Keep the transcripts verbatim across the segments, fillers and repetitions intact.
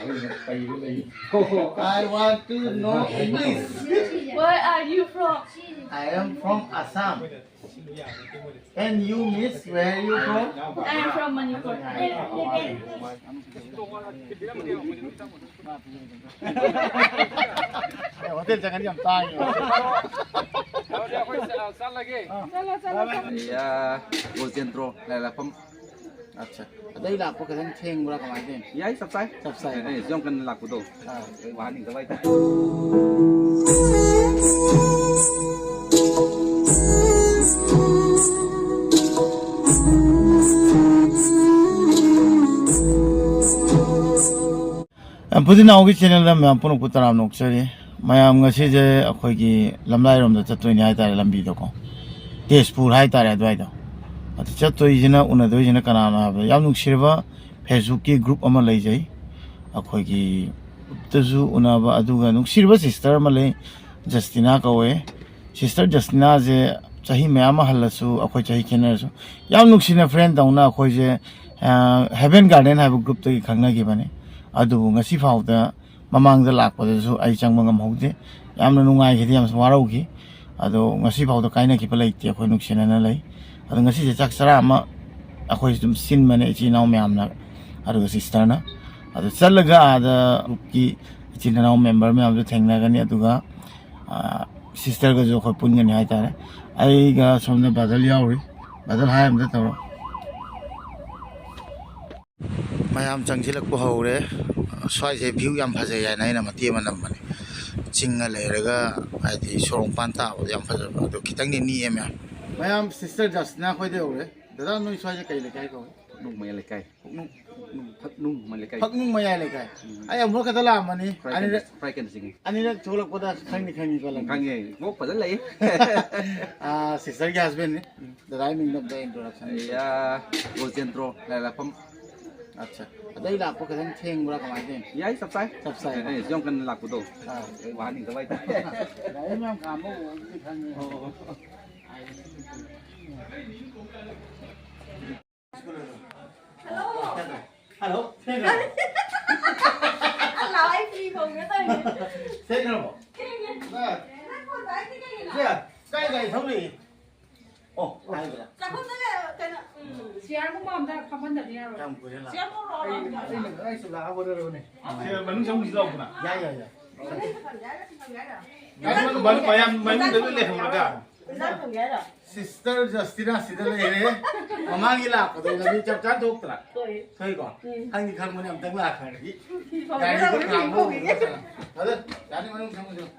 I want to know English. Where are you from? I am from Assam. And you, miss, where are you from? I am from Manipur. Hotel ꯆꯪꯉꯗꯤ ꯌꯥꯝ ꯇꯥꯡꯉꯦ꯫ ꯆꯠꯂꯒꯦ꯫ ꯆꯠꯂꯣ, ꯆꯠꯂꯣ, ꯆꯠꯂꯣ꯫ ꯌꯥ, ꯒꯣꯜꯆꯦꯟꯗ꯭ꯔꯣ ꯂꯥꯏ ꯂꯥꯛꯐꯝ꯫ ꯑꯠꯆꯥ꯫ ꯑꯗꯩ ꯂꯥꯛꯄ ꯈꯤꯇꯪ ꯊꯦꯡꯕ꯭ꯔꯥ, ꯀꯃꯥꯏꯅ ꯇꯧꯔꯤꯅꯣ? ꯌꯥꯏ, ꯆꯞ ꯆꯥꯏ꯫ ꯆꯞ ꯆꯥꯏ꯫ ꯑꯦ, ꯌꯥꯝ ꯀꯟꯅ ꯂꯥꯛꯄꯗꯣ꯫ ꯑꯥ꯫ ꯑꯩ ꯋꯥꯍꯟꯅꯤꯡꯗꯕ ꯍꯥꯏꯇꯥꯔꯦ꯫ ꯌꯥꯝ ꯐꯨꯖꯤꯟ ꯅꯥꯎꯒꯤ ꯆꯦꯅꯦꯜꯗ ꯃꯌꯥꯝ ꯄꯨꯝꯅꯃꯛꯄꯨ ꯇꯔꯥꯝꯅ ꯑꯣꯛꯆꯔꯤ꯫ ꯃꯌꯥꯝ, ꯉꯁꯤꯁꯦ ꯑꯩꯈꯣꯏꯒꯤ ꯂꯝꯂꯥꯏꯔꯣꯝꯗ ꯆꯠꯇꯣꯏꯅꯦ ꯍꯥꯏꯇꯥꯔꯦ, ꯂꯝꯕꯤꯗꯀꯣ, ꯇꯦꯖꯄꯨꯔ ꯍꯥꯏꯇꯥꯔꯦ ꯑꯗꯨꯋꯥꯏꯗꯣ꯫ ꯑꯗꯨ ꯆꯠꯇꯣꯏꯁꯤꯅ, ꯎꯅꯗꯣꯏꯁꯤꯅ ꯀꯅꯥꯅꯣ ꯍꯥꯏꯕꯗ, ꯌꯥꯝ ꯅꯨꯡꯁꯤꯔꯕ Facebookꯀꯤ group ꯑꯃ ꯂꯩꯖꯩ, ꯑꯩꯈꯣꯏꯒꯤ groupꯇꯁꯨ ꯎꯅꯕ, ꯑꯗꯨꯒ ꯅꯨꯡꯁꯤꯔꯕ sister ꯑꯃ ꯂꯩ, ꯖꯁꯇꯤꯅꯥ ꯀꯧꯋꯦ꯫ Sister ꯖꯁꯇꯤꯅꯥꯁꯦ ꯆꯍꯤ ꯃꯌꯥꯝ ꯑꯃ ꯍꯜꯂꯁꯨ, ꯑꯩꯈꯣꯏ ꯆꯍꯤ ꯈꯦꯠꯅꯔꯁꯨ, ꯌꯥꯝ ꯅꯨꯡꯁꯤꯅ friend ꯇꯧꯅ ꯑꯩꯈꯣꯏꯁꯦ, ꯑ, Heaven Garden ꯍꯥꯏꯕ groupꯇꯒꯤ ꯈꯪꯅꯈꯤꯕꯅꯤ꯫ ꯑꯗꯨꯕꯨ ꯉꯁꯤ ꯐꯥꯎꯗ, ꯃꯃꯥꯡꯗ ꯂꯥꯛꯄꯗꯁꯨ ꯑꯩ ꯆꯪꯕ ꯉꯝꯍꯧꯗꯦ꯫ ꯌꯥꯝꯅ ꯅꯨꯡꯉꯥꯏꯈꯤꯗꯦ, ꯌꯥꯝꯁꯨ ꯋꯥꯔꯧꯈꯤ꯫ ꯑꯗꯣ ꯉꯁꯤ ꯐꯥꯎꯗ ꯀꯥꯏꯅꯈꯤꯕ ꯂꯩꯇꯦ, ꯑꯩꯈꯣꯏ ꯅꯨꯡꯁꯤꯅꯅ ꯂꯩ꯫ ꯑꯗꯣ ꯉꯁꯤꯁꯦ ꯆꯥꯛ ꯆꯔꯥ ꯑꯃ ꯑꯩꯈꯣꯏ ꯑꯗꯨꯝ ꯁꯤꯟꯕꯅꯦ, ꯏꯆꯤꯜ ꯏꯅꯥꯎ ꯃꯌꯥꯝꯅ, ꯑꯗꯨꯒ sisterꯅ꯫ ꯑꯗꯨ ꯆꯠꯂꯒ ꯑꯥꯗ groupꯀꯤ ꯏꯆꯤꯜ ꯏꯅꯥꯎ member ꯃꯌꯥꯝꯁꯨ ꯊꯦꯡꯅꯒꯅꯤ, ꯑꯗꯨꯒ, ꯑ, sisterꯒꯁꯨ ꯑꯩꯈꯣꯏ ꯄꯨꯟꯒꯅꯤ ꯍꯥꯏꯇꯥꯔꯦ꯫ ꯑꯩꯒ ꯁꯣꯝꯗ brother ꯌꯥꯎꯔꯤ꯫ Brother, hi ꯑꯝꯇ ꯇꯧꯔꯣ꯫ ꯃꯌꯥꯝ ꯆꯪꯁꯤꯜꯂꯛꯄ ꯍꯧꯔꯦ꯫ ꯁ꯭ꯋꯥꯏꯁꯦ view ꯌꯥꯝ ꯐꯖꯩ ꯍꯥꯏꯅ ꯑꯩꯅ ꯃꯇꯦꯛ ꯑꯃ ꯅꯝꯕꯅꯦ꯫ ꯆꯤꯡꯒ ꯂꯩꯔꯒ, ꯍꯥꯏꯗꯤ, ꯁꯣꯔꯣꯛ ꯃꯄꯥꯟ ꯇꯥꯕꯗꯣ ꯌꯥꯝ ꯐꯖꯕ, ꯑꯗꯣ ꯈꯤꯇꯪꯗꯤ ꯅꯤꯛꯑꯦ ꯃꯌꯥꯝ꯫ ꯃꯌꯥꯝ, sister ꯖꯁꯅꯥ ꯑꯩꯈꯣꯏꯗ ꯌꯧꯔꯦ꯫ ꯗꯗꯥ, ꯅꯣꯏ ꯁ꯭ꯋꯥꯏꯁꯦ ꯀꯩ ꯂꯩꯀꯥꯏ ꯀꯧꯏ? ꯐꯛꯅꯨꯡ ꯃꯌꯥꯏ ꯂꯩꯀꯥꯏ꯫ ꯐꯛꯅꯨꯡ, ꯐꯛꯅꯨꯡ, ꯐꯛꯅꯨꯡ ꯃꯌꯥꯏ ꯂꯩꯀꯥꯏ꯫ ꯐꯛꯅꯨꯡ ꯃꯌꯥꯏ ꯂꯩꯀꯥꯏ꯫ ꯎꯝ꯫ ꯑꯩ ꯑꯃꯨꯛ ꯈꯛꯇ ꯂꯥꯛꯑꯝꯕꯅꯤ꯫ ꯐ꯭ꯔꯥꯏ ꯑꯅꯤꯔꯛ, ꯀꯦꯟꯗ-, ꯐ꯭ꯔꯥꯏ ꯀꯦꯟꯗ ꯆꯤꯡꯉꯤ꯫ ꯑꯅꯤꯔꯛ ꯊꯣꯛꯂꯛꯄꯗ ꯈꯪꯅꯤ, ꯈꯪꯅꯤ, ꯈꯣꯠꯂꯅꯤ꯫ ꯈꯪꯉꯦ꯫ ꯃꯣꯛ ꯐꯖꯅ ꯂꯩ꯫ ꯑꯥ, sisterꯒꯤ husbandꯅꯤ꯫ ꯗꯗꯥꯒꯤ ꯃꯤꯡꯗ ꯑꯝꯇ introduction꯫ ꯑꯩꯌꯥ, ꯒꯣꯜꯆꯦꯟꯗ꯭ꯔꯣ, ꯂꯥꯏ ꯂꯥꯛꯐꯝ꯫ ꯑꯠꯆꯥ꯫ ꯑꯗꯩ ꯂꯥꯛꯄ ꯈꯤꯇꯪ ꯊꯦꯡꯕ꯭ꯔꯥ, ꯀꯃꯥꯏꯅ ꯇꯧꯔꯤꯅꯣ? ꯌꯥꯏ, ꯆꯞ ꯆꯥꯏ꯫ ꯆꯞ ꯆꯥꯏ꯫ ꯑꯦ, ꯌꯥꯝ ꯀꯟꯅ ꯂꯥꯛꯄꯗꯣ꯫ ꯑꯥ꯫ ꯑꯩ ꯋꯥꯍꯟꯅꯤꯡꯗꯕ ꯍꯥꯏꯇꯥꯔꯦ꯫ ꯒꯥꯔꯤ ꯃꯌꯥꯝ ꯈꯥꯝꯕ ꯎꯕꯗꯨꯗꯤ ꯈꯪꯉꯦ꯫ ꯑꯣ, ꯑꯣ, ꯑꯣ꯫ ꯍꯜꯂꯣ꯫ ꯍꯜꯂꯣ꯫ ꯊꯦꯡꯈ꯭ꯔꯕꯣ? ꯊꯦꯡꯉꯦ꯫ ꯅꯪ ꯅꯪ ꯐꯣꯟ ꯄꯥꯏꯔꯛꯇꯦ ꯀꯩꯒꯤꯅꯣ? ꯁꯦ, ꯀꯥꯏ ꯒꯥꯔꯤ ꯊꯧꯔꯤ? ꯑꯣ, ꯍꯥꯏꯕ꯭ꯔꯥ? ꯆꯥꯛꯈꯨꯝꯗꯒ ꯀꯩꯅꯣ, ꯎꯝ꯫ ꯆꯤꯌꯔꯒꯨꯝꯕ ꯑꯝꯇ ꯐꯝꯍꯟꯗꯗꯤ ꯌꯥꯔꯣꯏ꯫ ꯀꯌꯥꯝ ꯀꯨꯏꯔꯦ ꯂꯥꯛ-? ꯆꯤꯌꯔ ꯄꯨꯔꯛꯑꯣ꯫ ꯑꯩꯅ, ꯑꯩꯅ ꯁꯤꯗ ꯂꯥꯛꯑ ꯍꯣꯠꯅꯔꯕꯅꯦ꯫ ꯁꯦ, ꯃꯅꯨꯡ ꯆꯪꯉꯨꯁꯤ ꯂꯥꯎꯗꯅ꯫ ꯌꯥꯏ, ꯌꯥꯏ, ꯌꯥꯏ꯫ ꯃꯅꯨꯡ ꯆꯪꯉꯨꯁꯤ ꯂꯥꯎꯗꯅ꯫ ꯌꯥꯏ, ꯌꯥꯏ, ꯌꯥꯏ꯫ ꯃꯌꯥꯝ, ꯃꯌꯥꯝꯗ ꯂꯣꯏ ꯂꯩꯍꯧꯔꯒ꯫ ꯏꯟꯖꯥꯡ ꯊꯣꯡꯒꯦ ꯍꯥꯏꯔꯣ? ꯁꯤꯁꯇꯔ ꯖꯁꯇꯤꯅꯥ ꯁꯤꯗ ꯂꯩꯔꯦ꯫ ꯃꯃꯥꯡꯒꯤ ꯂꯥꯛꯄꯗꯣ ꯂꯝꯕꯤ ꯆꯞ ꯆꯥꯅ ꯊꯣꯛꯇ꯭ꯔꯥ? ꯊꯣꯛꯑꯦ꯫ ꯊꯣꯛꯏꯀꯣ? ꯎꯝ꯫ ꯈꯪꯗꯤ ꯈꯪꯕꯅꯦ, ꯑꯝꯇꯪ ꯂꯥꯛꯈ꯭ꯔꯗꯤ꯫ ꯐꯤ ꯐꯧꯒꯦ ꯒꯥꯔꯤꯗꯣ ꯇꯧꯕꯅꯦ, ꯐꯤ ꯈꯥꯝꯃꯣ꯫ ꯐꯧꯈꯤꯒꯦ꯫ ꯐꯖꯅ꯫ ꯌꯥꯅꯤ, ꯃꯅꯨꯡ ꯆꯪꯉꯨ ꯆꯪꯉꯨ꯫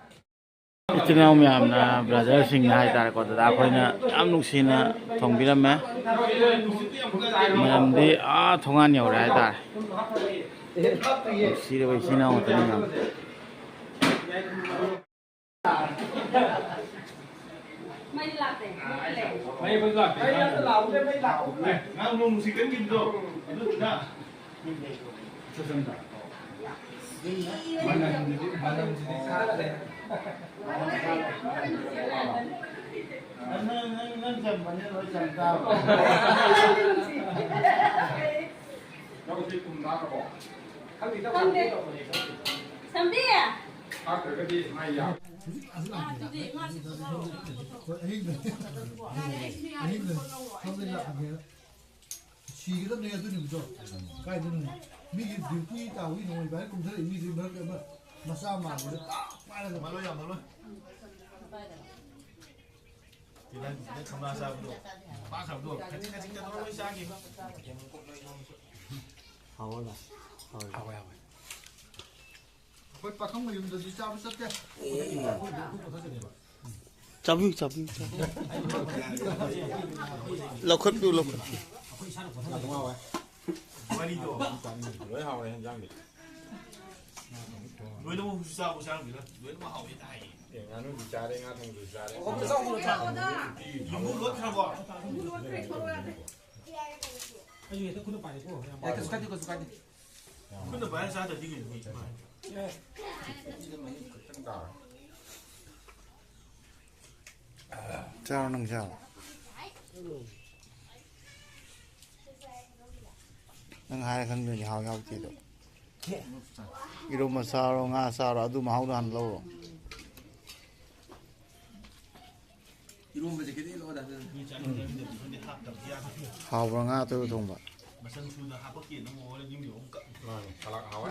ꯏꯆꯤꯟ ꯏꯅꯥꯎ ꯃꯌꯥꯝꯅ, ꯕ꯭ꯔꯗꯔꯁꯤꯡꯅ ꯍꯥꯏꯇꯥꯔꯦꯀꯣ, ꯗꯗꯥ ꯑꯩꯈꯣꯏꯅ ꯌꯥꯝ ꯅꯨꯡꯁꯤꯅ ꯊꯣꯡꯕꯤꯔꯝꯃꯦ꯫ ꯃꯅꯝꯗꯤ ꯑꯥ ꯊꯣꯡꯒꯥꯟ ꯌꯧꯔꯦ ꯍꯥꯏꯇꯥꯔꯦ꯫ ꯅꯨꯡꯁꯤꯔꯕ ꯏꯆꯤꯟ ꯏꯅꯥꯎ ꯉꯥꯛꯇꯅꯤ ꯃꯌꯥꯝ꯫ ꯃꯩ ꯂꯥꯛꯇꯦ, ꯃꯩ ꯂꯥꯛꯇꯦ꯫ ꯃꯩ ꯂꯥꯛꯇꯦ꯫ ꯅꯪ ꯅꯣꯡ ꯅꯨꯡꯁꯤꯠ ꯀꯟꯈꯤꯕꯗꯣ, ꯑꯗꯨꯗꯨꯅ꯫ ꯃꯅꯝꯁꯤꯗꯤ, ꯃꯅꯝꯁꯤꯗꯤ ꯈꯥꯔꯦ꯫ ꯅꯪ, ꯅꯪ, ꯅꯪ, ꯅꯪ ꯆꯝꯕꯅꯦ, ꯂꯣꯏ ꯆꯝ ꯇꯥꯕ꯫ ꯂꯧꯁꯤ ꯀꯨꯝ ꯇꯥꯔꯕꯣ? ꯈꯪꯗꯦ꯫ ꯁꯝꯕꯤ! ꯍꯥꯞꯇ꯭ꯔꯒꯗꯤ ꯃꯥꯏ ꯌꯥ- ꯍꯧꯖꯤꯛ ꯑꯁꯤ ꯂꯥꯛꯇꯦ꯫ ꯑꯗꯨꯗꯤ ꯃꯥꯁꯨ ꯍꯣꯏ, ꯑꯍꯤꯡꯗ, ꯑꯍꯤꯡꯗ ꯈꯪꯗꯦ ꯂꯥꯛꯑꯒꯦꯅ꯫ ꯁꯤꯒꯗꯕꯅꯦ ꯑꯗꯨ ꯅꯨꯃꯤꯠꯇꯣ꯫ ꯀꯥꯏꯗꯅꯣ? ꯃꯤꯒꯤ ꯗ꯭ꯌꯨꯇꯤ ꯇꯥꯕꯒꯤ ꯅꯣꯡꯃꯩ ꯄꯥꯏꯔ ꯀꯨꯝꯊꯔꯛꯏ ꯃꯤꯗꯨꯒꯤ ꯃꯔꯛꯇ ꯑꯃ ꯃꯆꯥ ꯃꯥꯟꯕꯗ ꯇꯥꯛ ꯄꯥꯏꯔꯒ ꯃꯂꯣꯏ ꯌꯥꯝ ꯃꯂꯣꯏ꯫ ꯇꯤꯜꯍꯟ, ꯇꯤꯜꯍꯟ ꯁꯝꯂꯥ ꯆꯥꯕꯗꯣ, ꯄꯥꯛꯈ꯭ꯔꯕꯗꯣ, ꯈꯖꯤꯛ ꯈꯖꯤꯛꯇ ꯂꯣꯏ ꯆꯥꯈꯤꯕ꯫ ꯍꯥꯎꯋꯦ, ꯍꯥꯎꯋꯦ꯫ ꯍꯥꯎꯋꯦ, ꯍꯥꯎꯋꯦ꯫ ꯑꯩꯈꯣꯏ ꯄꯥꯈꯪ ꯃꯌꯨꯝꯗꯗꯤ ꯆꯥꯕ ꯆꯠꯇꯦ꯫ ꯆꯥꯕꯤꯌꯨ, ꯆꯥꯕꯤꯌꯨ, ꯆꯥꯕꯤꯌꯨ꯫ ꯂꯧꯈꯠꯄꯤꯌꯨ, ꯂꯧꯈꯠꯄꯤꯌꯨ꯫ ꯋꯥꯔꯤꯗꯣ꯫ ꯂꯣꯏ ꯍꯥꯎꯔꯦ ꯍꯦꯟꯖꯥꯡꯗꯤ꯫ ꯂꯣꯏꯅꯃꯛ ꯍꯧꯖꯤꯛ ꯆꯥꯕ ꯆꯥꯔꯝꯈꯤꯔꯣꯏ꯫ ꯂꯣꯏꯅꯃꯛ ꯍꯥꯎꯋꯦ ꯇꯥꯏꯌꯦ꯫ ꯑꯦ, ꯉꯥꯅꯨꯗꯤ ꯆꯥꯔꯦ, ꯉꯥ ꯊꯣꯡꯕꯁꯨ ꯆꯥꯔꯦ꯫ ꯑꯣ, ꯈꯨꯠ ꯆꯥꯎ, ꯈꯨꯠ ꯆꯥꯎ꯫ ꯌꯨꯝꯕꯨ ꯂꯣꯏꯈ꯭ꯔꯕꯣ? ꯌꯨꯝꯕꯨ ꯂꯣꯏꯈ꯭ꯔꯦ, ꯊꯣꯛꯂꯛꯑꯣ ꯌꯥꯗꯦ꯫ ꯑꯩꯁꯨ ꯍꯦꯛꯇ ꯈꯨꯠꯅ ꯄꯥꯏꯔꯦꯀꯣ, ꯌꯥꯝ ꯑꯦ, ꯀꯩꯁꯨ ꯄꯥꯏꯔꯦ꯫ ꯀꯥꯏꯗꯦ, ꯀꯩꯁꯨ ꯀꯥꯏꯗꯦ꯫ ꯈꯨꯠꯅ ꯄꯥꯏꯔ ꯆꯥꯗ꯭ꯔꯗꯤ ꯀꯩꯅꯣ, ꯃꯤ ꯆꯥꯔꯣ, ꯅꯪ ꯆꯥꯔꯣ꯫ ꯅꯪ ꯍꯥꯏꯔ ꯈꯪꯗꯣꯏꯅꯤ, ꯍꯥꯎ ꯌꯥꯎꯗꯦꯗꯣ꯫ ꯏꯔꯣꯝꯕ ꯆꯥꯔꯣ, ꯉꯥ ꯆꯥꯔꯣ, ꯑꯗꯨ ꯃꯍꯥꯎꯗꯣ ꯍꯥꯟꯅ ꯂꯧꯔꯣ꯫ ꯏꯔꯣꯝꯕꯁꯦ ꯈꯤꯇꯪ ꯂꯧꯑꯣꯗ꯫ ꯍꯥꯎꯕ꯭ꯔꯥ ꯉꯥ ꯑꯇꯣꯏꯕ ꯊꯣꯡꯕ? ꯃꯆꯜ ꯁꯨꯅ ꯍꯥꯞꯄꯛꯀꯦ ꯅꯪ ꯑꯣꯏꯔ ꯌꯨꯝꯒꯤ ꯑꯃꯨꯛ ꯀꯛ ꯃꯥꯅꯦ ꯁꯂꯥꯛ ꯍꯥꯎꯋꯦ꯫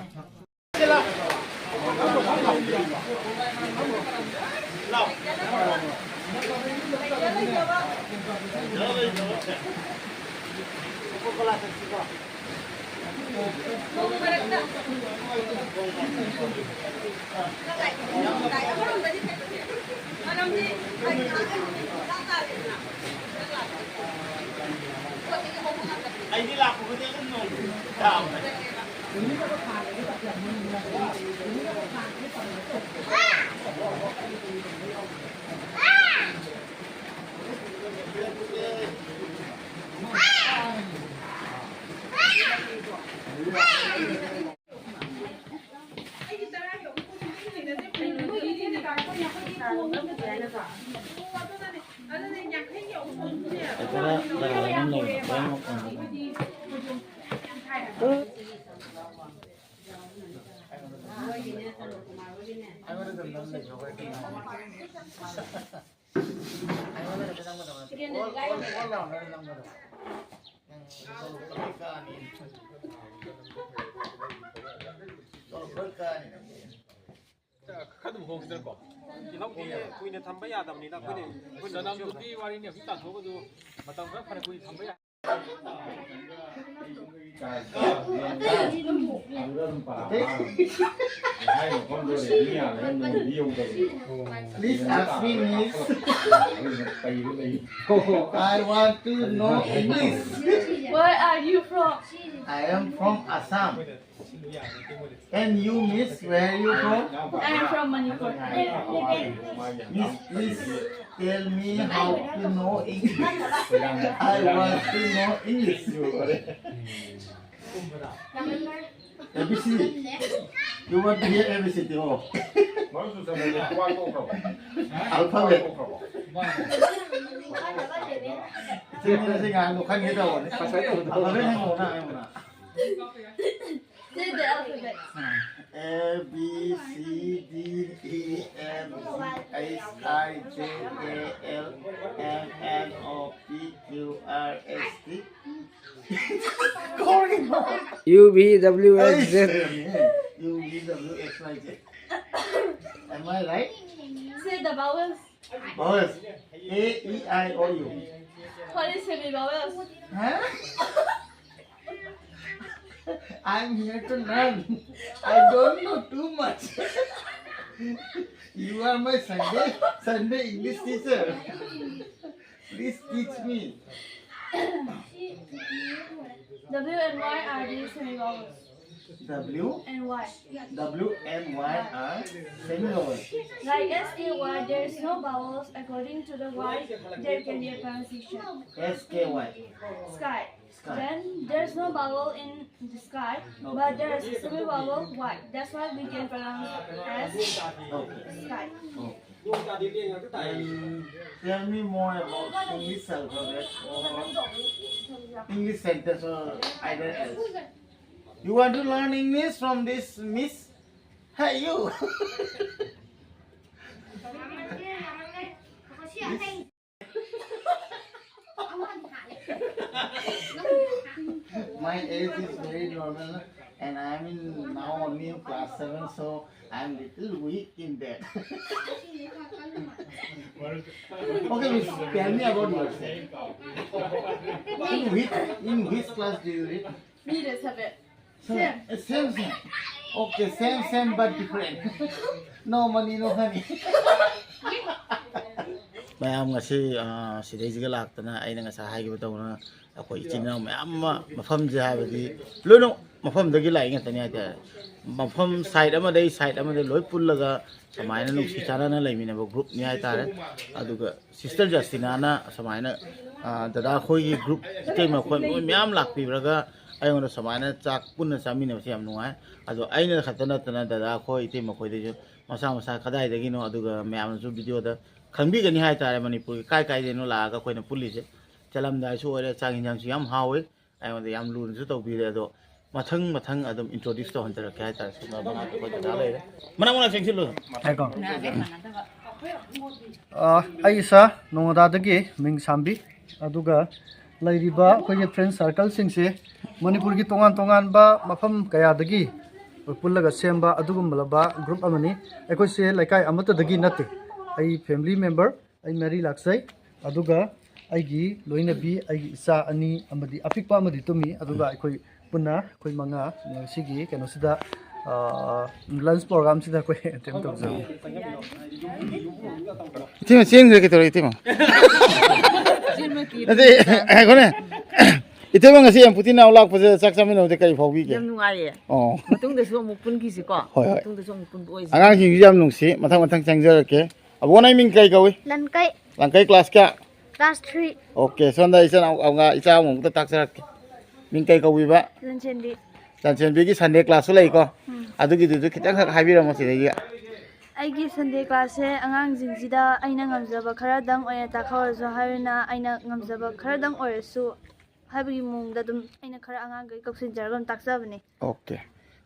ꯑꯩꯗꯤ ꯂꯥꯛꯄ ꯈꯨꯗꯤꯡ ꯑꯗꯨꯝ ꯅꯣꯡ ꯇꯥꯕꯅꯦ꯫ ꯈꯔ ꯑꯗꯨꯝ ꯍꯣꯡꯈꯤꯗꯅꯀꯣ꯫ ꯇꯤꯜꯍꯧꯗꯤ ꯀꯨꯏꯅ ꯊꯝꯕ ꯌꯥꯗꯕꯅꯤꯅ ꯑꯩꯈꯣꯏꯅ ꯑꯩꯈꯣꯏꯅ ꯆꯅꯝꯗꯨꯒꯤ ꯋꯥꯔꯤꯅꯤ ꯍꯧꯖꯤꯛ ꯇꯥꯊꯣꯛꯑꯒꯁꯨ ꯃꯇꯝ ꯈꯔ ꯐꯅ ꯀꯨꯏꯅ ꯊꯝꯕ ꯌꯥꯏ꯫ Please ask me, miss. I want to know English. Where are you from? I am from Assam. And you, miss, where you from? I am from Manipur. Miss, please tell me how to know English. I want to know English. A B C. You want to hear A B C D? Oh. Alphabet. ꯁꯤ ꯉꯥꯡꯗꯣ ꯈꯪꯒꯦ ꯇꯧꯕꯅꯦ꯫ Alphabet ꯍꯪꯉꯛꯑꯣꯅ, ꯍꯪꯉꯛꯑꯣꯅ꯫ Say the alphabet. A B C D E F G H I J K L M N O P Q R S T. Going on. U V W X Z. U V W X Y Z. Am I right? Say the vowels. Vowels. A, E, I, O, U. What is semi vowels? Huh? I'm here to learn. I don't know too much. You are my Sunday Sunday English teacher. Please teach me. W and Y are the semi vowels. W, and Y. W and Y are semi vowels. Like S K Y, there is no vowels. According to the Y, there can be a pronunciation. S K Y. Sky. Sky. Then there's no vowel in the sky, but there is a semi vowel Y. That's why we can pronounce as, okay, sky. Okay. And tell me more about English alphabet or English sentence or either else. You want to learn English from this miss? Hey, you! This My age is very normal, and I'm in now only in class seven, so I'm little weak in that. Okay, miss, tell me about yourself. In which, in which class do you read? Me, the seven. Same. Same, same. Okay, same, same but different. No money, no honey. ꯃꯌꯥꯝ ꯉꯁꯤ ꯑ, ꯁꯤꯗꯩꯁꯤꯒ ꯂꯥꯛꯇꯅ ꯑꯩꯅ ꯉꯁꯥꯏ ꯍꯥꯏꯈꯤꯕ ꯇꯧꯅ ꯑꯩꯈꯣꯏ ꯏꯆꯤꯟ ꯏꯅꯥꯎ ꯃꯌꯥꯝ ꯑꯃ ꯃꯐꯝꯁꯦ ꯍꯥꯏꯕꯗꯤ ꯂꯣꯏꯅ ꯃꯐꯝꯗꯒꯤ ꯂꯥꯛꯏ ꯉꯥꯛꯇꯅꯤ ꯍꯥꯏꯇꯥꯔꯦ꯫ ꯃꯐꯝ ꯁꯥꯏꯠ ꯑꯃꯗꯩ ꯁꯥꯏꯠ ꯑꯃꯗꯩ ꯂꯣꯏ ꯄꯨꯜꯂꯒ ꯁꯨꯃꯥꯏꯅ ꯅꯨꯡꯁꯤ ꯆꯥꯟꯅꯅ ꯂꯩꯃꯤꯟꯅꯕ ꯒ꯭ꯔꯨꯞꯅꯤ ꯍꯥꯏꯇꯥꯔꯦ꯫ ꯑꯗꯨꯒ ꯁꯤꯁꯇꯔ ꯖꯁꯇꯤꯅꯥꯅ ꯁꯨꯃꯥꯏꯅ ꯑ, ꯗꯗꯥ ꯑꯩꯈꯣꯏꯒꯤ ꯒ꯭ꯔꯨꯞ ꯏꯇꯩꯃ ꯑꯩꯈꯣꯏ ꯃꯣꯏ ꯃꯌꯥꯝ ꯂꯥꯛꯄꯤꯕ꯭ꯔꯒ ꯑꯩꯉꯣꯟꯗ ꯁꯨꯃꯥꯏꯅ ꯆꯥꯛ ꯄꯨꯟꯅ ꯆꯥꯃꯤꯟꯅꯕꯁꯦ ꯌꯥꯝ ꯅꯨꯡꯉꯥꯏ꯫ ꯑꯗꯣ ꯑꯩꯅ ꯈꯛꯇ ꯅꯠꯇꯅ ꯗꯗꯥ ꯑꯩꯈꯣꯏ ꯏꯇꯩꯃ ꯑꯩꯈꯣꯏꯗꯩꯁꯨ ꯃꯁꯥ ꯃꯁꯥ ꯀꯗꯥꯏꯗꯒꯤꯅꯣ, ꯑꯗꯨꯒ ꯃꯌꯥꯝꯅꯁꯨ ꯚꯤꯗꯤꯑꯣꯗ ꯈꯪꯕꯤꯒꯅꯤ ꯍꯥꯏꯇꯥꯔꯦ꯫ ꯃꯅꯤꯄꯨꯔꯒꯤ ꯀꯥꯏ ꯀꯥꯏꯗꯩꯅꯣ ꯂꯥꯛꯑꯒ ꯑꯩꯈꯣꯏꯅ ꯄꯨꯜꯂꯤꯁꯦ꯫ ꯆꯠꯂꯝꯗꯥꯏꯁꯨ ꯑꯣꯏꯔꯦ, ꯆꯥꯛ ꯌꯦꯟꯁꯥꯡꯁꯨ ꯌꯥꯝ ꯍꯥꯎꯋꯤ꯫ ꯑꯩꯉꯣꯟꯗ ꯌꯥꯝ ꯂꯨꯅꯁꯨ ꯇꯧꯕꯤꯔꯦ꯫ ꯑꯗꯣ ꯃꯊꯪ ꯃꯊꯪ ꯑꯗꯨꯝ introduce ꯇꯧꯍꯟꯖꯔꯛꯀꯦ ꯍꯥꯏꯇꯥꯔꯦ꯫ ꯁꯣꯝꯅ ꯃꯅꯥꯛꯇ ꯑꯩꯈꯣꯏ ꯗꯗꯥ ꯂꯩꯔꯦ꯫ ꯃꯅꯥꯛ ꯃꯅꯥꯛ ꯆꯪꯁꯤꯜꯂꯨ꯫ ꯍꯥꯏꯀꯣ꯫ ꯑ, ꯑꯩ ꯏꯁꯥ ꯅꯣꯡꯉꯣꯗꯥꯗꯒꯤ ꯃꯤꯡ ꯁꯥꯝꯕꯤ, ꯑꯗꯨꯒ ꯂꯩꯔꯤꯕ ꯑꯩꯈꯣꯏꯒꯤ friend circle ꯁꯤꯡꯁꯦ ꯃꯅꯤꯄꯨꯔꯒꯤ ꯇꯣꯉꯥꯟ ꯇꯣꯉꯥꯟꯕ ꯃꯐꯝ ꯀꯌꯥꯗꯒꯤ ꯄꯨꯜꯂꯒ ꯁꯦꯝꯕ ꯑꯗꯨꯒꯨꯝꯂꯕ group ꯑꯃꯅꯤ꯫ ꯑꯩꯈꯣꯏꯁꯦ ꯂꯩꯀꯥꯏ ꯑꯃꯠꯇꯗꯒꯤ ꯅꯠꯇꯦ꯫ ꯑꯩ family member, ꯑꯩ ꯃꯔꯤ ꯂꯥꯛꯆꯩ꯫ ꯑꯗꯨꯒ ꯑꯩꯒꯤ ꯂꯣꯏꯅꯕꯤ, ꯑꯩꯒꯤ ꯏꯆꯥ ꯑꯅꯤ ꯑꯃꯗꯤ ꯑꯄꯤꯛꯄ ꯑꯃꯗꯤ ꯇꯨꯝꯃꯤ꯫ ꯑꯗꯨꯒ ꯑꯩꯈꯣꯏ ꯄꯨꯟꯅ ꯑꯩꯈꯣꯏ ꯃꯉꯥ ꯉꯁꯤꯒꯤ ꯀꯩꯅꯣꯁꯤꯗ, ꯑ, lunch program ꯁꯤꯗ ꯑꯩꯈꯣꯏ attend ꯇꯧꯖꯕꯅꯤ꯫ ꯏꯇꯩꯃ ꯆꯦꯟꯈ꯭ꯔꯦ ꯀꯩꯗꯧꯔꯦ ꯏꯇꯩꯃ? ꯅꯠꯇꯦ, ꯉꯥꯏꯈꯣꯅꯦ꯫ ꯏꯇꯩꯃ ꯉꯁꯤ ꯌꯥꯝ ꯄꯨꯇꯤ ꯅꯥꯎ ꯂꯥꯛꯄꯁꯦ ꯆꯥꯛ ꯆꯥꯃꯤꯟꯅꯕꯗ ꯀꯔꯤ ꯐꯥꯎꯕꯤꯒꯦ? ꯌꯥꯝ ꯅꯨꯡꯉꯥꯏꯌꯦ꯫ ꯑꯣ꯫ ꯃꯇꯨꯡꯗꯁꯨ ꯑꯃꯨꯛ ꯄꯨꯟꯈꯤꯁꯤꯀꯣ꯫ ꯍꯣꯏ, ꯍꯣꯏ꯫ ꯃꯇꯨꯡꯗꯁꯨ ꯑꯃꯨꯛ ꯄꯨꯟꯕ ꯑꯣꯏꯁꯤ꯫ ꯑꯉꯥꯡꯁꯤꯡꯁꯨ ꯌꯥꯝ ꯅꯨꯡꯁꯤ꯫ ꯃꯊꯪ ꯃꯊꯪ ꯆꯪꯖꯔꯛꯀꯦ꯫ ꯑꯕꯣ, ꯅꯪ ꯃꯤꯡ ꯀꯩ ꯀꯧꯏ? ꯂꯟꯀꯩ꯫ ꯂꯟꯀꯩ class ꯀꯌꯥ? Class three꯫ Okay, ꯁꯣꯝꯗ ꯏꯆꯥ ꯏꯆꯥ ꯑꯃꯨꯛꯇ ꯇꯥꯛꯆꯔꯛꯀꯦ꯫ ꯃꯤꯡ ꯀꯩ ꯀꯧꯕꯤꯕ? ꯂꯟꯆꯦꯟꯕꯤ꯫ ꯂꯟꯆꯦꯟꯕꯤꯒꯤ Sunday class ꯁꯨ ꯂꯩꯀꯣ? ꯎꯝ꯫ ꯑꯗꯨꯒꯤꯗꯨꯁꯨ ꯈꯤꯇꯪꯈꯛ ꯍꯥꯏꯕꯤꯔꯝꯃꯣ ꯁꯤꯗꯒꯤ꯫ ꯑꯩꯒꯤ Sunday class ꯁꯦ ꯑꯉꯥꯡꯁꯤꯡꯁꯤꯗ ꯑꯩꯅ ꯉꯝꯖꯕ ꯈꯔꯗꯪ ꯑꯣꯏꯅ ꯇꯥꯛꯍꯧꯔꯁꯨ ꯍꯥꯏꯅ, ꯑꯩꯅ ꯉꯝꯖꯕ ꯈꯔꯗꯪ ꯑꯣꯏꯔꯁꯨ ꯍꯥꯏꯕꯒꯤ ꯃꯑꯣꯡꯗ ꯑꯗꯨꯝ ꯑꯩꯅ ꯈꯔ ꯑꯉꯥꯡꯈꯩ ꯀꯧꯁꯤꯟꯖꯔꯒ ꯑꯗꯨꯝ ꯇꯥꯛꯆꯕꯅꯦ꯫ Okay꯫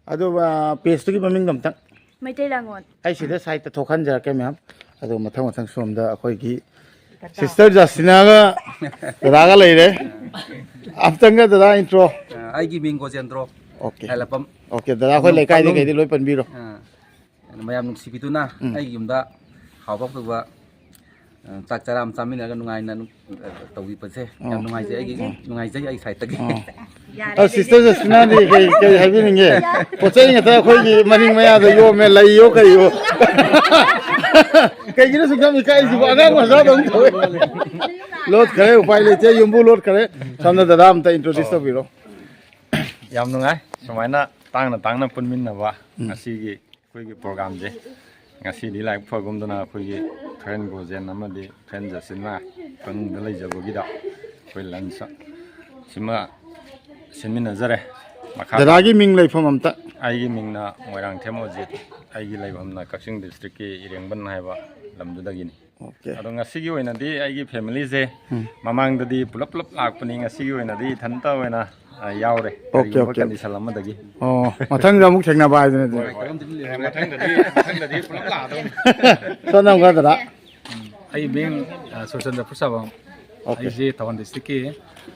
ꯑꯗꯨ, ꯑ, page ꯇꯨꯒꯤ ꯃꯃꯤꯡꯗꯣ ꯑꯝꯇꯪ꯫ ꯃꯩꯇꯩ ꯂꯥꯡꯒꯣꯜ꯫ ꯑꯩ ꯁꯤꯗ side ꯇ ꯊꯣꯛꯍꯟꯖꯔꯛꯀꯦ ꯃꯌꯥꯝ꯫ ꯑꯗꯨ ꯃꯊꯪ ꯃꯊꯪ ꯁꯣꯝꯗ ꯑꯩꯈꯣꯏꯒꯤ sister ꯖꯁꯤꯅꯥꯒ ꯗꯗꯥꯒ ꯂꯩꯔꯦ꯫ ꯑꯝꯇꯪꯒ ꯗꯗꯥ intro꯫ ꯑ, ꯑꯩꯒꯤ ꯃꯤꯡ ꯒꯣꯖꯦꯟꯗ꯭ꯔꯣ꯫ Okay꯫ ꯈꯥꯏꯂꯥꯛꯄꯝ꯫ Okay, ꯗꯗꯥ ꯑꯩꯈꯣꯏ ꯄꯥꯡꯂꯨꯞ, ꯂꯩꯀꯥꯏꯗ ꯄꯥꯡꯂꯨꯞ꯫ ꯀꯩꯗꯤ ꯂꯣꯏ ꯄꯟꯕꯤꯔꯣ꯫ ꯑ, ꯃꯌꯥꯝ ꯅꯨꯡꯁꯤꯕꯤꯗꯨꯅ ꯎꯝ꯫ ꯑꯩꯒꯤ ꯌꯨꯝꯗ ꯍꯥꯎꯕ ꯄꯨꯕ, ꯑ, ꯆꯥꯛ ꯆꯔꯥ ꯑꯃ ꯆꯥꯃꯤꯟꯅꯔꯒ ꯅꯨꯡꯉꯥꯏꯅ ꯑꯗꯨꯝ, ꯑ, ꯇꯧꯕꯤꯕꯁꯦ ꯌꯥꯝ ꯑꯣ꯫ ꯅꯨꯡꯉꯥꯏꯖꯩ꯫ ꯑꯩꯒꯤ ꯑꯣ꯫ ꯅꯨꯡꯉꯥꯏꯖꯩ ꯑꯩꯒꯤ side ꯇꯒꯤ꯫ ꯑꯣ꯫ ꯑ, sister ꯖꯁꯤꯅꯥꯗꯤ ꯀꯩ, ꯀꯩ ꯍꯥꯏꯕꯤꯅꯤꯡꯒꯦ? ꯄꯣꯠ ꯆꯩ ꯉꯥꯛꯇ ꯑꯩꯈꯣꯏꯒꯤ ꯃꯅꯤꯡ ꯃꯌꯥꯗ ꯌꯣꯝꯃꯦ, ꯂꯩꯌꯣ ꯀꯩꯌꯣ꯫ ꯀꯩꯒꯤꯅꯣ ꯁꯨꯛꯌꯥꯝ ꯏꯀꯥꯏꯁꯤꯕꯣ? ꯑꯉꯥꯡ ꯃꯆꯥꯗꯧꯅ ꯇꯧꯋꯦ꯫ ꯂꯣꯠꯈ꯭ꯔꯦ, ꯎꯄꯥꯏ ꯂꯩꯇꯦ, ꯌꯨꯝꯕꯨ ꯂꯣꯠꯈ꯭ꯔꯦ꯫ ꯁꯣꯝꯗ ꯗꯗꯥ ꯑꯝꯇ introduce ꯑꯣ꯫ ꯇꯧꯕꯤꯔꯣ꯫ ꯌꯥꯝ ꯅꯨꯡꯉꯥꯏ ꯁꯨꯃꯥꯏꯅ ꯇꯥꯡꯅ ꯇꯥꯡꯅ ꯄꯨꯟꯃꯤꯟꯅꯕ ꯎꯝ꯫ ꯉꯁꯤꯒꯤ ꯑꯩꯈꯣꯏꯒꯤ program ꯁꯦ꯫ ꯉꯁꯤꯗꯤ ꯂꯥꯏꯕꯛ ꯐꯒꯨꯝꯗꯅ ꯑꯩꯈꯣꯏꯒꯤ friend ꯒꯣꯖꯦꯟ ꯑꯃꯗꯤ friend ꯖꯁꯤꯟꯅ ꯃꯅꯨꯡꯗ ꯂꯩꯖꯕꯒꯤꯗ ꯑꯩꯈꯣꯏ lunch ꯁꯤꯃ ꯁꯤꯟꯃꯤꯟꯅꯖꯔꯦ꯫ ꯃꯈꯥ ꯗꯗꯥꯒꯤ ꯃꯤꯡ ꯂꯩꯐꯝ ꯑꯝꯇ꯫ ꯑꯩꯒꯤ ꯃꯤꯡꯅ ꯃꯣꯏꯔꯥꯡꯊꯦꯝ ꯑꯣꯖꯤꯠ, ꯑꯩꯒꯤ ꯂꯩꯐꯝꯅ ꯀꯛꯆꯤꯡ district ꯀꯤ ꯏꯔꯦꯡꯕꯟ ꯍꯥꯏꯕ ꯂꯝꯗꯨꯗꯒꯤꯅꯤ꯫ ꯑꯣꯀꯦ꯫ ꯑꯗꯣ ꯉꯁꯤꯒꯤ ꯑꯣꯏꯅꯗꯤ ꯑꯩꯒꯤ ꯐꯦꯃꯤꯂꯤꯁꯦ ꯎꯝ꯫ ꯃꯃꯥꯡꯗꯗꯤ ꯄꯨꯂꯞ ꯄꯨꯂꯞ ꯂꯥꯛꯄꯅꯤ, ꯉꯁꯤꯒꯤ ꯑꯣꯏꯅꯗꯤ ꯏꯊꯟꯇ ꯑꯣꯏꯅ, ꯑ, ꯌꯥꯎꯔꯦ꯫ ꯑꯣꯀꯦ, ꯀꯔꯤꯒꯨꯝꯕ ꯑꯣꯀꯦ꯫ ꯀꯟꯗꯤꯁꯟ ꯑꯃꯗꯒꯤ꯫ ꯑꯣ, ꯃꯊꯪꯗ ꯑꯃꯨꯛ ꯊꯦꯡꯅꯕ ꯍꯥꯏꯗꯨꯅꯗꯤ꯫ ꯍꯣꯏ, ꯍꯣꯏ꯫ ꯃꯊꯪꯗꯗꯤ, ꯃꯊꯪꯗꯗꯤ ꯄꯨꯂꯞ ꯂꯥꯛꯑꯗꯧꯅꯤ꯫ ꯁꯣꯝꯗ ꯑꯃꯨꯛ ꯈꯔ ꯗꯗꯥ꯫ ꯑꯩ ꯃꯤꯡ, ꯑ, ꯁꯨꯔꯆꯟꯗ꯭ꯔ ꯐꯨꯔꯁꯥꯕꯝ꯫ ꯑꯣꯀꯦ꯫ ꯑꯩꯁꯦ ꯊꯧꯕꯥꯜ ꯗꯤꯁꯇ꯭ꯔꯤꯛꯀꯤ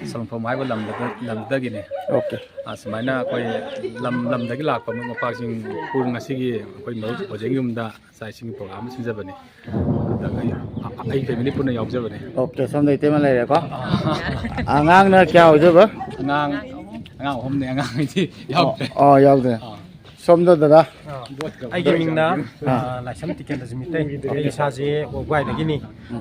ꯁꯂꯨꯡꯐꯝ ꯍꯥꯏꯕ ꯂꯝꯗꯨꯗ-, ꯂꯝꯗꯨꯗꯒꯤꯅꯤ꯫ ꯑꯣꯀꯦ꯫ ꯑ, ꯁꯨꯃꯥꯏꯅ ꯑꯩꯈꯣꯏ ꯂꯝ ꯂꯝꯗꯒꯤ ꯂꯥꯛꯄ ꯃꯔꯨꯞ ꯃꯄꯥꯡꯁꯤꯡ ꯄꯨꯟ ꯉꯁꯤꯒꯤ ꯑꯩꯈꯣꯏ ꯃꯔꯨꯞ ꯕꯣꯖꯦꯡ ꯌꯨꯝꯗ ꯆꯥꯛ ꯏꯁꯤꯡꯒꯤ ꯄ꯭ꯔꯣꯒ꯭ꯔꯥꯝ ꯑꯃ ꯁꯤꯟꯖꯕꯅꯤ꯫ ꯑꯗꯨꯗ ꯑꯩ, ꯑ-, ꯑꯩ ꯐꯦꯃꯤꯂꯤ ꯄꯨꯟꯅ ꯌꯥꯎꯖꯕꯅꯤ꯫ ꯑꯣꯀꯦ, ꯁꯣꯝꯗ ꯏꯇꯩꯃ ꯂꯩꯔꯦꯀꯣ꯫ ꯑꯉꯥꯡꯅ ꯀꯌꯥ ꯑꯣꯏꯗꯣꯏꯕ? ꯑꯉꯥꯡ, ꯑꯉꯥꯡ ꯑꯍꯨꯝꯅꯤ, ꯑꯉꯥꯡ ꯑꯅꯤꯗꯤ ꯌꯥꯎꯗ꯭ꯔꯦ꯫ ꯑꯣ, ꯑꯣ, ꯌꯥꯎꯗ꯭ꯔꯦ꯫ ꯑꯥ꯫ ꯁꯣꯝꯗ ꯗꯗꯥ꯫ ꯑꯩꯒꯤ ꯃꯤꯡꯅ, ꯑꯥ꯫ ꯑ, ꯂꯥꯏꯁ꯭ꯔꯝ ꯇꯤꯀꯦꯟꯗ꯭ꯔꯖꯤꯠ ꯃꯤꯇꯩ꯫ ꯑꯩ ꯏꯁꯥꯁꯦ ꯋꯥꯕꯒꯥꯏꯗꯒꯤꯅꯤ꯫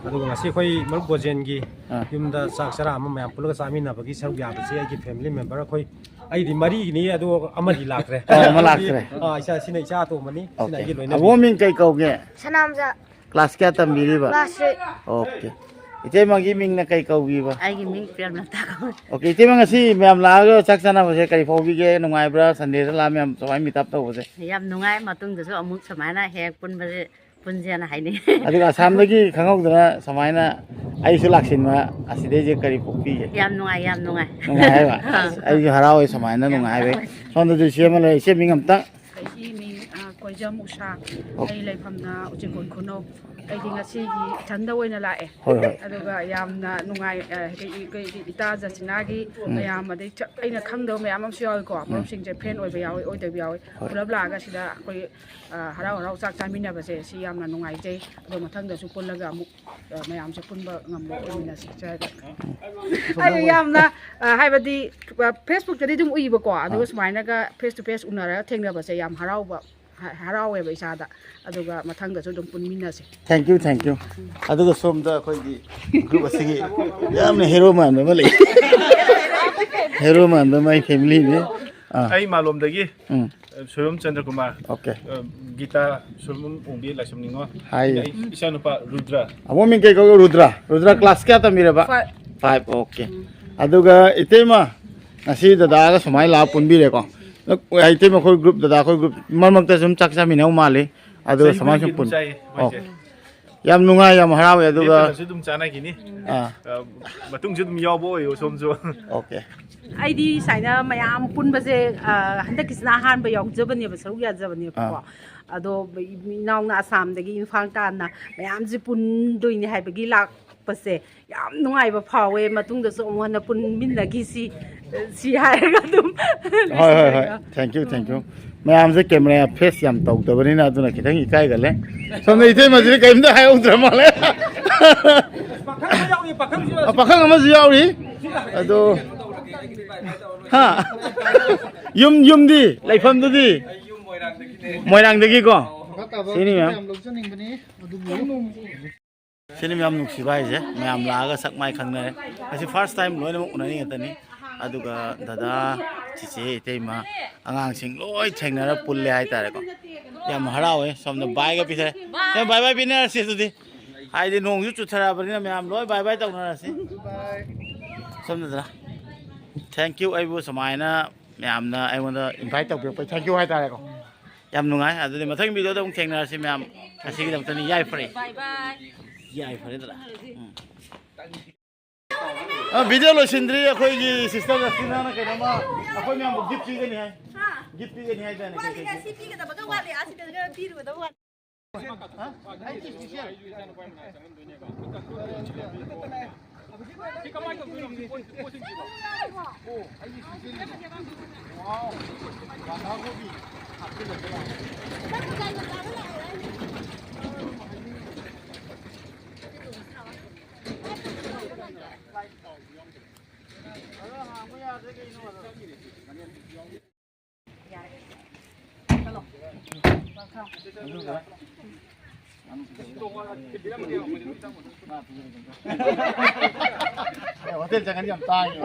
ꯑꯗꯨꯒ ꯉꯁꯤ ꯑꯩꯈꯣꯏ ꯃꯔꯨꯞ ꯕꯣꯖꯦꯟꯒꯤ ꯑꯥ꯫ ꯌꯨꯝꯗ ꯆꯥꯛ ꯆꯔꯥ ꯑꯃ ꯃꯌꯥꯝ ꯄꯨꯜꯂꯒ ꯆꯥꯃꯤꯟꯅꯕꯒꯤ ꯁꯔꯨꯛ ꯌꯥꯕꯁꯦ ꯑꯩꯒꯤ ꯐꯦꯃꯤꯂꯤ ꯃꯦꯝꯕꯔ ꯑꯩꯈꯣꯏ, ꯑꯩꯗꯤ ꯃꯔꯤꯒꯤꯅꯤ, ꯑꯗꯨ ꯑꯃꯗꯤ ꯂꯥꯛꯇ꯭ꯔꯦ꯫ ꯑꯣ, ꯑꯃ ꯂꯥꯛꯇ꯭ꯔꯦ꯫ ꯑꯥ, ꯏꯆꯥ, ꯁꯤꯅ ꯏꯆꯥ ꯑꯇꯣꯝꯕꯅꯤ, ꯁꯤꯅ ꯑꯣꯀꯦ꯫ ꯑꯩꯒꯤ ꯂꯣꯏꯅꯕꯤ꯫ ꯑꯕꯣꯛ ꯃꯤꯡ ꯀꯩ ꯀꯧꯒꯦ? ꯁꯅꯥꯝꯆꯥ꯫ ꯀ꯭ꯂꯥꯁ ꯀꯌꯥ ꯇꯝꯕꯤꯔꯤꯕ? Class eight. ꯑꯣꯀꯦ꯫ ꯏꯇꯩꯃꯒꯤ ꯃꯤꯡꯅ ꯀꯩ ꯀꯧꯕꯤꯕ? ꯑꯩꯒꯤ ꯃꯤꯡ ꯄ꯭ꯔꯦꯝꯂꯇꯥ ꯀꯧꯏ꯫ ꯑꯣꯀꯦ, ꯏꯇꯩꯃ, ꯉꯁꯤ ꯃꯌꯥꯝ ꯂꯥꯛꯑꯒ ꯆꯥꯛ ꯆꯥꯅꯕꯁꯦ ꯀꯔꯤ ꯐꯥꯎꯕꯤꯒꯦ? ꯅꯨꯡꯉꯥꯏꯕ꯭ꯔꯥ? ꯁꯟꯗꯦꯗ ꯂꯥꯛꯑ ꯃꯌꯥꯝ ꯁꯨꯃꯥꯏꯅ meet up ꯇꯧꯕꯁꯦ? ꯌꯥꯝ ꯅꯨꯡꯉꯥꯏ, ꯃꯇꯨꯡꯗꯁꯨ ꯑꯃꯨꯛ ꯁꯨꯃꯥꯏꯅ ꯍꯦꯛ ꯄꯨꯟꯕꯁꯦ, ꯄꯨꯟꯁꯦꯅ ꯍꯥꯏꯅꯤꯡꯉꯤ꯫ ꯑꯗꯨꯒ ꯑꯁꯥꯝꯗꯒꯤ ꯈꯪꯍꯧꯗꯅ ꯁꯨꯃꯥꯏꯅ ꯑꯩꯁꯨ ꯂꯥꯛꯁꯤꯟꯕ ꯑꯁꯤꯗꯩꯁꯦ ꯀꯔꯤ ꯐꯥꯎꯕꯤꯒꯦ? ꯌꯥꯝ ꯅꯨꯡꯉꯥꯏ, ꯌꯥꯝ ꯅꯨꯡꯉꯥꯏ꯫ ꯅꯨꯡꯉꯥꯏ ꯍꯥꯏꯕ? ꯑꯥ꯫ ꯑꯩꯁꯨ ꯍꯔꯥꯎꯋꯦ ꯁꯨꯃꯥꯏꯅ ꯅꯨꯡꯉꯥꯏ ꯍꯥꯏꯕ꯫ ꯁꯣꯝꯗꯗꯤ ꯏꯆꯦ ꯑꯃ ꯂꯩ, ꯏꯆꯦ ꯃꯤꯡ ꯑꯝꯇ꯫ ꯑꯩꯒꯤ ꯃꯤꯡ, ꯑ, ꯀꯣꯏꯖꯝ ꯎꯁꯥ꯫ ꯑꯣ꯫ ꯑꯩ ꯂꯩꯐꯝꯅ ꯎꯆꯦꯛꯀꯣꯟ ꯈꯨꯅꯧ꯫ ꯑꯩꯗꯤ ꯉꯁꯤꯒꯤ ꯏꯊꯟꯗ ꯑꯣꯏꯅ ꯂꯥꯛꯑꯦ꯫ ꯍꯣꯏ, ꯍꯣꯏ꯫ ꯑꯗꯨꯒ ꯌꯥꯝꯅ ꯅꯨꯡꯉꯥꯏ, ꯑ, ꯍꯥꯏꯗꯤ ꯑꯩꯈꯣꯏꯒꯤ ꯏꯇꯥ ꯖꯁꯤꯅꯥꯒꯤ ꯎꯝ꯫ ꯃꯌꯥꯝ, ꯑꯗꯩ ꯆ-, ꯑꯩꯅ ꯈꯪꯗꯕ ꯃꯌꯥꯝ ꯑꯃꯁꯨ ꯌꯥꯎꯏꯀꯣ꯫ ꯎꯝ꯫ ꯃꯔꯨꯞꯁꯤꯡꯁꯦ friend ꯑꯣꯏꯕ ꯌꯥꯎꯏ, ꯑꯣꯏꯗꯕ ꯌꯥꯎꯏ꯫ ꯍꯣꯏ꯫ ꯄꯨꯂꯞ ꯂꯥꯛꯑꯒ ꯁꯤꯗ ꯑꯩꯈꯣꯏ, ꯑ, ꯍꯔꯥꯎ ꯍꯔꯥꯎ ꯆꯥꯛ ꯆꯥꯃꯤꯟꯅꯕꯁꯦ ꯁꯤ ꯌꯥꯝꯅ ꯅꯨꯡꯉꯥꯏꯖꯩ꯫ ꯑꯗꯣ ꯃꯊꯪꯗꯁꯨ ꯄꯨꯜꯂꯒ ꯑꯃꯨꯛ, ꯑ, ꯃꯌꯥꯝꯁꯦ ꯄꯨꯟꯕ ꯉꯝꯕ ꯑꯣꯏꯃꯤꯟꯅꯁꯤ꯫ ꯑꯩ ꯌꯥꯝꯅ, ꯑ, ꯍꯥꯏꯕꯗꯤ, ꯑ, Facebook-ꯇꯗꯤ ꯑꯗꯨꯝ ꯎꯏꯕꯀꯣ, ꯑꯗꯨꯒ ꯑꯥ꯫ ꯁꯨꯃꯥꯏꯅꯒ face to face ꯎꯅꯔꯒ ꯊꯦꯡꯅꯕꯁꯦ ꯌꯥꯝ ꯍꯔꯥꯎꯕ, ꯍ-, ꯍꯔꯥꯎꯋꯦꯕ ꯏꯁꯥꯗ꯫ ꯑꯗꯨꯒ ꯃꯊꯪꯗꯁꯨ ꯑꯗꯨꯝ ꯄꯨꯟꯃꯤꯟꯅꯁꯦ꯫ Thank you, thank you꯫ ꯑꯗꯨꯒ ꯁꯣꯝꯗ ꯑꯩꯈꯣꯏꯒꯤ group ꯑꯁꯤꯒꯤ ꯌꯥꯝꯅ hero ꯃꯥꯟꯕ ꯑꯃ ꯂꯩ꯫ Hero ꯃꯥꯟꯕ my family-ꯅꯤ꯫ ꯑꯥ꯫ ꯑꯩ ꯃꯥꯂꯣꯝꯗꯒꯤ꯫ ꯎꯝ꯫ ꯁꯣꯏꯕꯝ ꯆꯟꯗ꯭ꯔꯀꯨꯃꯥꯔ꯫ ꯑꯣꯀꯦ꯫ ꯑ, ꯒꯤꯇꯥ ꯁꯣꯏꯕꯝ ꯑꯣꯡꯕꯤ ꯂꯥꯏꯁ꯭ꯔꯝ ꯅꯤꯉꯣꯜ꯫ ꯍꯥꯏ꯫ ꯑꯩ ꯏꯆꯥꯅꯨꯄꯥ ꯔꯨꯗ꯭ꯔ꯫ ꯑꯕꯣꯛ ꯃꯤꯡ ꯀꯩ ꯀꯧꯒꯦ? ꯔꯨꯗ꯭ꯔ꯫ ꯔꯨꯗ꯭ꯔ class ꯀꯌꯥ ꯇꯝꯕꯤꯔꯕ? Five꯫ Five, okay. ꯎꯝ꯫ ꯑꯗꯨꯒ ꯏꯇꯩꯃ, ꯉꯁꯤ ꯗꯗꯥꯒ ꯁꯨꯃꯥꯏꯅ ꯂꯥꯛꯑ ꯄꯨꯟꯕꯤꯔꯦꯀꯣ꯫ ꯏꯇꯩꯃ ꯑꯩꯈꯣꯏ group, ꯗꯗꯥ ꯑꯩꯈꯣꯏ group ꯃꯔꯛ ꯃꯔꯛꯇ ꯁꯨꯝ ꯆꯥꯛ ꯆꯥꯃꯤꯟꯅꯕ ꯃꯥꯜꯂꯤ꯫ ꯑꯗꯨꯒ ꯆꯍꯤ ꯁꯨꯃꯥꯏꯅ ꯁꯨꯝ ꯈꯨꯗꯤꯡꯒꯤ ꯑꯗꯨꯝ ꯄꯨꯟ-, ꯆꯥꯏꯌꯦ ꯑꯣ꯫ ꯃꯣꯏꯁꯦ꯫ ꯌꯥꯝ ꯅꯨꯡꯉꯥꯏ, ꯌꯥꯝ ꯍꯔꯥꯎꯋꯦ꯫ ꯑꯗꯨꯒ ꯂꯦꯞꯇꯅꯁꯨ ꯑꯗꯨꯝ ꯆꯥꯟꯅꯈꯤꯅꯤ꯫ ꯑꯥ, ꯑ, ꯃꯇꯨꯡꯁꯨ ꯑꯗꯨꯝ ꯌꯥꯎꯕ ꯑꯣꯏꯌꯣ ꯁꯣꯝꯁꯨ꯫ ꯑꯣꯀꯦ꯫ ꯑꯩꯗꯤ ꯁꯨꯃꯥꯏꯅ ꯃꯌꯥꯝ ꯄꯨꯟꯕꯁꯦ, ꯑ, ꯍꯟꯗꯛꯀꯤꯁꯤꯅ ꯑꯍꯥꯟꯕ ꯌꯥꯎꯖꯕꯅꯦꯕ, ꯁꯔꯨꯛ ꯌꯥꯖꯕꯅꯦꯕꯀꯣ꯫ ꯑꯥ꯫ ꯑꯗꯣ ꯏꯅꯥꯎꯅ ꯑꯁꯥꯝꯗꯒꯤ ꯏꯝꯐꯥꯜ ꯇꯥꯟꯅ ꯃꯌꯥꯝꯁꯦ ꯄꯨꯟꯗꯣꯏꯅꯦ ꯍꯥꯏꯕꯒꯤ ꯂꯥꯛꯄꯁꯦ ꯌꯥꯝ ꯅꯨꯡꯉꯥꯏꯕ ꯐꯥꯎꯋꯦ꯫ ꯃꯇꯨꯡꯗꯁꯨ ꯑꯃꯨꯛ ꯍꯟꯅ ꯄꯨꯟꯃꯤꯟꯅꯈꯤꯁꯤ, ꯁꯤ ꯍꯥꯏꯔꯒ ꯑꯗꯨꯝ ꯍꯣꯏ, ꯍꯣꯏ, ꯍꯣꯏ꯫ Thank you, thank you꯫ ꯃꯌꯥꯝꯁꯦ camera face ꯌꯥꯝ ꯇꯧꯗꯕꯅꯤꯅ ꯑꯗꯨꯅ ꯈꯤꯇꯪ ꯏꯀꯥꯏꯒꯜꯂꯦ꯫ ꯁꯣꯝꯗ ꯏꯇꯩꯃꯁꯤꯅ ꯀꯔꯤꯝꯇ ꯍꯥꯏꯍꯧꯗ꯭ꯔ ꯃꯥꯜꯂꯦ꯫ ꯑ, ꯄꯥꯈꯪ ꯑꯃꯁꯨ ꯌꯥꯎꯔꯤ꯫ ꯑꯗꯣ, ꯍꯥ? ꯌꯨꯝ, ꯌꯨꯝꯗꯤ? ꯂꯩꯐꯝꯗꯨꯗꯤ? ꯃꯣꯏꯔꯥꯡꯗꯒꯤꯀꯣ? ꯁꯤꯅꯤ, ꯃꯦꯝ꯫ ꯁꯤꯅꯤ, ꯃꯦꯝ, ꯅꯨꯡꯁꯤꯕ ꯍꯥꯏꯁꯦ꯫ ꯃꯌꯥꯝ ꯂꯥꯛꯑꯒ ꯁꯛ ꯃꯥꯏ ꯈꯪꯅꯔꯦ꯫ ꯉꯁꯤ first time ꯂꯣꯏꯅꯃꯛ ꯎꯅꯔꯤ ꯉꯥꯛꯇꯅꯤ꯫ ꯑꯗꯨꯒ ꯗꯗꯥ, ꯆꯤꯆꯦ, ꯏꯇꯩꯃ, ꯑꯉꯥꯡꯁꯤꯡ ꯂꯣꯏ ꯊꯦꯡꯅꯔ ꯄꯨꯜꯂꯦ ꯍꯥꯏꯇꯥꯔꯦꯀꯣ꯫ ꯌꯥꯝ ꯍꯔꯥꯎꯋꯦ꯫ ꯁꯣꯝꯗ bye ꯒ ꯄꯤꯊꯔꯦ꯫ ꯃꯦꯝ, bye bye ꯄꯤꯅꯔꯁꯤ ꯑꯗꯨꯗꯤ꯫ ꯍꯥꯏꯗꯤ ꯅꯣꯡꯁꯨ ꯆꯨꯊꯔꯛꯑꯕꯅꯤꯅ ꯃꯌꯥꯝ ꯂꯣꯏ bye bye ꯇꯧꯅꯔꯁꯤ꯫ ꯁꯣꯝꯗ ꯗꯗꯥ꯫ Thank you, ꯑꯩꯕꯨ ꯁꯨꯃꯥꯏꯅ ꯃꯌꯥꯝꯅ ꯑꯩꯉꯣꯟꯗ invite ꯇꯧꯕꯤꯔꯛꯄꯩ thank you ꯍꯥꯏꯇꯥꯔꯦꯀꯣ꯫ ꯌꯥꯝ ꯅꯨꯡꯉꯥꯏ꯫ ꯑꯗꯨꯗꯤ ꯃꯊꯪ video ꯗ ꯑꯃꯨꯛ ꯊꯦꯡꯅꯔꯁꯤ ꯃꯌꯥꯝ꯫ ꯉꯁꯤꯒꯤꯗꯃꯛꯇꯗꯤ ꯌꯥꯏꯐꯔꯦ꯫ Bye bye. ꯌꯥꯏꯐꯔꯦ ꯗꯗꯥ꯫ ꯎꯝ꯫ ꯑ, video ꯂꯣꯏꯁꯤꯟꯗ꯭ꯔꯤ꯫ ꯑꯩꯈꯣꯏꯒꯤ sister ꯖꯁꯇꯤꯅꯥꯅ ꯀꯩꯅꯣꯝꯃ ꯑꯩꯈꯣꯏ ꯃꯌꯥꯝꯕꯨ gift ꯄꯤꯒꯅꯤ ꯍꯥꯏ꯫ Gift ꯄꯤꯒꯅꯤ ꯍꯥꯏꯗꯥꯏꯅꯦ? ꯀꯩ, ꯀꯩ, ꯀꯩ? ꯑꯁꯤ ꯄꯤꯒꯗꯕꯒ ꯋꯥꯠꯂꯤ, ꯑꯁꯤꯗꯒ ꯄꯤꯔꯨꯒꯗꯕ ꯋꯥꯠꯂꯤ꯫ ꯍꯣꯇꯦꯜ ꯆꯪꯉꯗꯤ ꯌꯥꯝ ꯇꯥꯡꯉꯦ꯫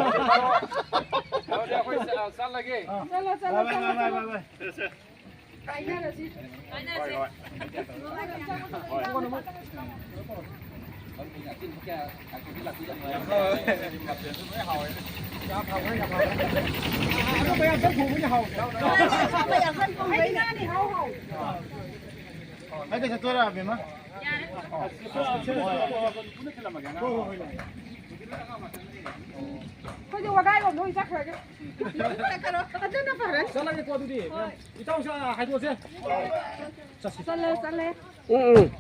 ꯑꯗꯨꯗꯤ ꯑꯩꯈꯣꯏ ꯆꯠꯂꯒꯦ꯫ ꯆꯠꯂꯣ, ꯆꯠꯂꯣ, ꯆꯠꯂꯣ, ꯆꯠꯂꯣ꯫ ꯀꯥꯏꯅꯔꯁꯤ꯫ ꯍꯥꯏꯗꯤ ꯆꯠꯇꯣꯏꯔ, ꯑꯕꯦꯝꯃ? ꯑꯩꯈꯣꯏꯗꯤ ꯋꯥꯒꯥꯏꯔꯣꯝꯗ ꯑꯣꯏꯅ ꯆꯠꯈ꯭ꯔꯒꯦ꯫ ꯆꯠꯈ꯭ꯔꯣ꯫ ꯑꯗꯨꯅ ꯐꯔꯦ꯫ ꯆꯠꯂꯒꯦꯀꯣ ꯑꯗꯨꯗꯤ꯫ ꯏꯇꯥꯎꯁꯨ ꯍꯥꯏꯗꯣꯛꯑꯁꯦ꯫ ꯆꯠꯁꯤ꯫ ꯆꯠꯂꯦ, ꯆꯠꯂꯦ꯫ ꯎꯝ, ꯎꯝ꯫